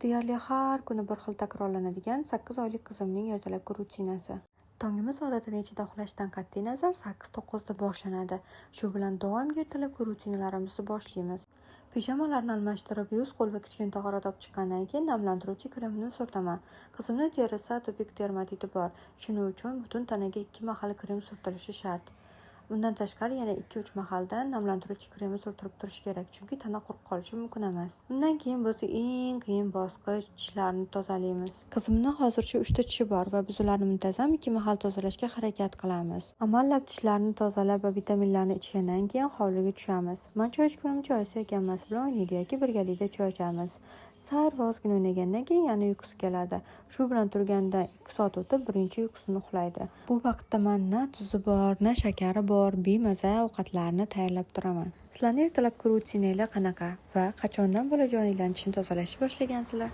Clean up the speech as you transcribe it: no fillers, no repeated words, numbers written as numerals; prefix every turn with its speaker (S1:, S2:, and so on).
S1: Deyarli har kuni bir xil takrorlanadigan 8 oylik qizimning ertalabki rutinasi. Tongimiz odatda nechida uxlashdan qat'iy nazar 8-9da boshlanadi. Shu bilan doimgi ertalabki rutinalarimizni boshlaymiz. Pijamalarni almashtirib, yuz-qo'l va kichkina tahorat olib chiqqandan keyin namlantiruvchi kremini surtaman. Qizimni terisi atopik dermatiti bor. Shuning uchun butun tanaga 2 mahal krem surtilishi shart. Undan tashqari yana 2-3 mahaldan namlantiruvchi kremni surtirib turish kerak, chunki tana qurib qolishi mumkin emas. Undan keyin bo'lsa eng qiyin bosqich tishlarni tozalaymiz. Qizimni hozircha 3 ta tishi bor va biz ularni muntazam 2 mahal tozalashga harakat qilamiz. Amallab tishlarni tozalab va vitaminlarni ichgandan keyin hovliga tushamiz. Man choy ichgunimcha oyisi yoki ammasi bilan o'ynaydi yoki birgalikda choy ichamiz. Sal ozgina o'ynagandan keyin yana uyqusi keladi. Shu bilan turganidan 2 soat o'tib birinchi uyqusini uxlaydi. Bu vaqtda man na tuzi bor, na shakari bor, bemaza ovqatlarni tayyorlab turaman. Sizlarni ertalabki rutinanglar qanaqa va qachondan bolajoninglarni tishini tozalashni boshlagansizlar?